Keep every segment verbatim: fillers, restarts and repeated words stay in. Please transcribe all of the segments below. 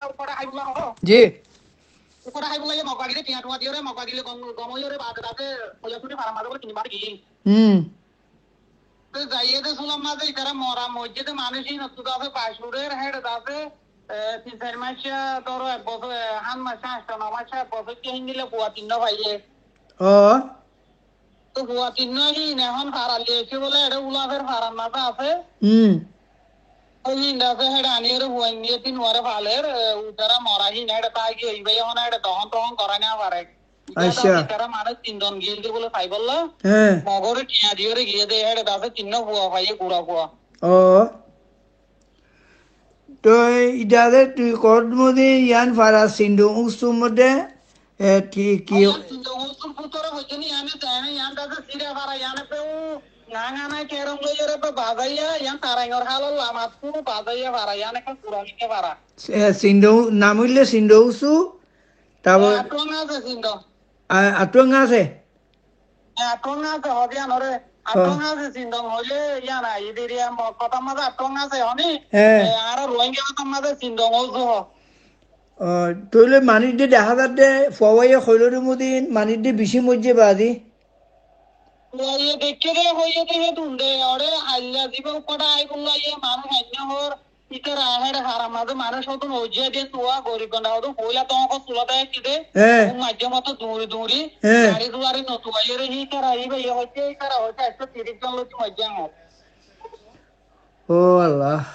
Ukora Haibullah hoó. Ji. Ukora Haibullah ye Mog bagi re tiañ tuañ diyóre, Mog bagi le gom, gom óiyore baade baade Hoilasuri farar mazé bóle tinin bar giyí. Hmm. Te zaiyé de sular mazé itará mora moijjé de manúic ín ottu de asé, Bacurer héçe de asé, e, tin sair mac, dóro ek bosór, e, hát mac, añcto no mac, ek bosór ke híndilla fua tinnó faiyé. Ó. Te fua tinnó hín ehón farar loi aicché bóle, eçé Ulafer farar mazé asé. Hmm. Ói hín de asé, héçe aniyóre fuain niye tin uare faler, e, itará mora hín héçe táki, ibá ehón héçe dohón tohón gorái no fare. Accá. Itará manúic tin zon giyé de bóle faibolla. Hé. Mogore tiañ diyóre giyé de, héçe de asé tinnó fua faiyé, gura fua. Ó. Toi ita de tui hoór de yián fara Sindong Ussur modde, e, ki, ki? Ó, yián Sindong Ussur bútore hoiccé ni, yián de yián de asé sira fara, yián de u nang ana kerong loiyóre bazaiya, yián taraingor hálot lamat kunu bazaiya fara, yián ekka furani ke fara. E, Sindong, nam óilde Sindong Ussur, Tar Eh, por Attuang asé Sindong. A-, Attuang asé? Eh, Attuang asé, hoó de yián ore. Ó. Attuang asé Sindong hoilé yián ai, idir yián mo-, hotár mazé Attuang asé, honí? Hé. Eh, añára Rohingya hotár mazé Sindong Uzu hoó. Ó, tóile manúic de dehá zar de, fuaye hoiló de mudin, manúic de bicí moijjé bazi. Fuaye deikké de, hoiyé de, hé dun de, ore hailla ziba ukkóta ai bulla ye manúic ainno hoór, Ítara héçe farar mazé manúic hodún oijjé de tuá, gorib gonda hodún foóila toóñkor sulót aiccé de, Hé. Tum maijjé moto duñri duñri, Hé. Gari duari no tuaiyóre hí ítara, íba iye hoiccé, ítara hoiccé ekcó tiríc zon lóti maijjé añár. Ó Allah.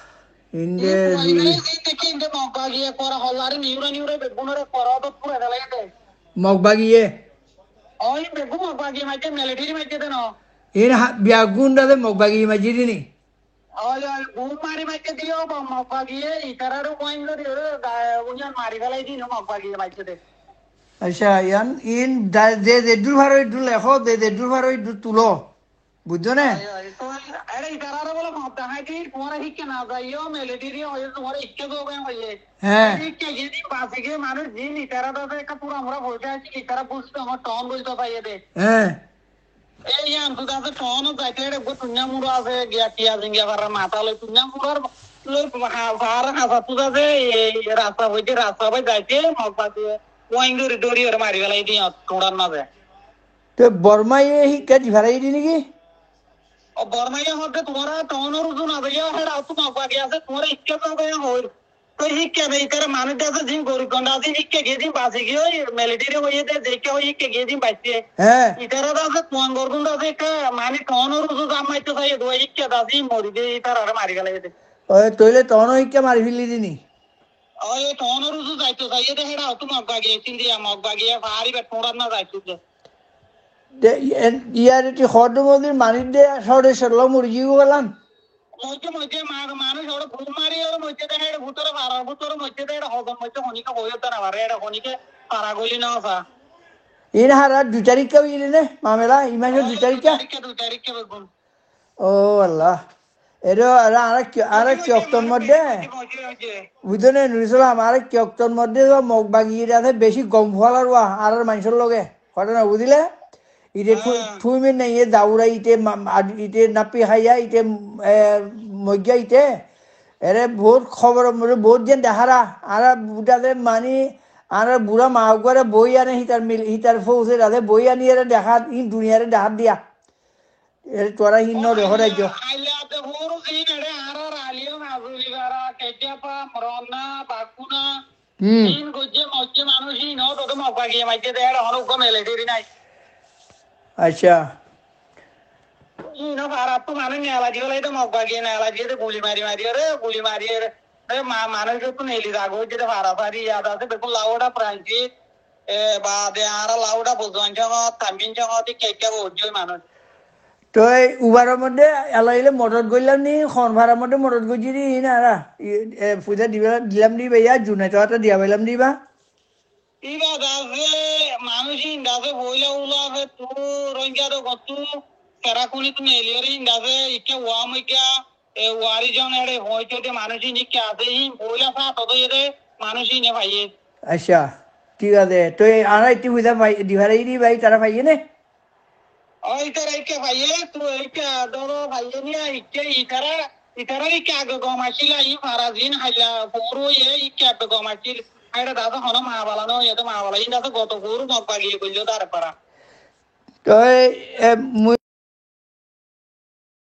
Inde Í tuaiyóre zi- hí deki inde Mog bagiye kora hollari niura niura beggúnore kora odot fura felaiyé de. Mog bagiye? Ó, í beggún Mog bagiye maijjé, militeri maijjé de no. Ín ha-, beggún dade Mog bagiye maijjé de ni? Ói, ói, gum mari maijjé de yó, Mog bagiye, itarare uáin gorí, ore, ga-, uñan mari félai din, Mog bagiye maijjé de. Accá, yián, in da-, ze zeddúr faro eddúr lekó, ze zeddúr faro eddúr tuló. Buijjó né? Ói, ói, to, ere itarare bóle Mog dahái di, tuáñra híkka no zaiyó, militeri hoiyé, tuáñra híkka zogó hoiyé. Hé. Híkka giyé din basi giyé manúic din, itará to ekka fura mura boice asé, itará buzto, añár toón buzto faiyé de. Hé. Ei yián tut asé, toóno zaite eçe eggúa tuññá muro asé, giya tiya zinga farar matá loi tuññá muror loi ha-, far hañsat tut asé, ei rasta foijjé, rasta bái zaite, Mog bagiye uáin gorí dóri ore mari félai diyé, tuñçar mazé. Te Bormaye híkka di félai di niki? Ó, Bormaye hoódde tuáñra toónor uzu no zaiyó, héçe ottu Mog bagi asé, tuáñra híkka no zaiyó hoóir. Toi híkka de ítara manúic de asé, zin gorib gonda asé, híkka giyé zin basi giyé, ói militeri hoiyé de, ze híkka hoiyé híkka giyé zin baicce. Hé. Ítara de asé, tuáñgor gún de asé, híkka mani toónor uzu zam maitto saiyé de, híkka de asé, mori de, ítarare mari félaiye de. Ói, tóile toóno híkka mari félaiye de ni? Ói, toónor uzu zaito saiyé de, héçe ottu Mog bagiye, sin diya Mog bagiye, fari bet tuñçat no zaito de. De, en, iyar eti hoddum ozir manir de, sore sollo mori giyé golan. Moijjé, moijjé, ma-, manúic ore gum mari ore moijjé de, héçe bútore, farar bútore moijjé de, héçe hozon moijjé, honíkka hoiyó de no fare, héçe honíkka fara goli no fa. In hara dui tarikka óiye ne, mamela, i maicor dui tarikka? Dui tarikka, dui tarikka beggún. Ó Allah. Ere, ere, añára ki, añára ki oktor modde? Moijjé, moijjé, moijjé. Buijjó ne, Nurul Islam, añára ki oktor modde, Mog bagi ere asé, beci gom fualar wa, añárar maincor loge. Hotá no buzile? Ite thui-, Há. Thuimen naiye daura ite ma-, ma-, ite napi haiya ite, e, moijja ite. Ere bout hobor more bout jen dehara. Ara buda de mani, ara bura ma uggware boi ane hitar mil-, hitar fouze dade boi ani ere dehat, in duniyare dehat diya. Ere tuara hin no de horai jo. Aila de horo zin ere ara raliyo mazuli bara, kejapa, moronna, bakuna. Hmm. Ín goijjé, moijjé manúic ín, ó, tode Mog bagiye maijjé de, éçe honó uggwá militeri nái. Accá. Ín ó farattu manúic nela di félai de, Mog bagiye nela di de, guli mari mari, ore, guli mari, ore, ma-, manúic ottu neli zaga óiye de, fara fari, yad asé, bekkún Lauda, Pranjit, e, baade añára Lauda, Buzuan Congot, Tambin Congot, ikká ikká bout manúic. Toi ubaror modde elaile modot goillam ni, hon farar modde modot goijjí ni, hín ara, i, e, fuida diba, dilam ni baiya, Junaito ata diya bailam ni ba? Iba dase, manúic in dase, foila ula ase, tu, Rohingya do gottu, Serakuni tu neli ore in dase, ikke uam ikka, e, wari jon ere, hoito de manúic in ikke ase, in foila sa todo ede, manúic in e faiye. Acha, thik ase. Toi ara itti fuida fai, difare iri bai, tara faiye ne? Ó, ítara ikká faiye, tu ikká dóro faiye niya, ikká ítara, Itarar ikká age gom accíl, aiyí fara zin hailla furu óiye ikká age gom accíl. Aira dasa hono mabala no óiye de mabala, in dasa goto furu mok bagiye goillo de arekbara. Toi, e, mui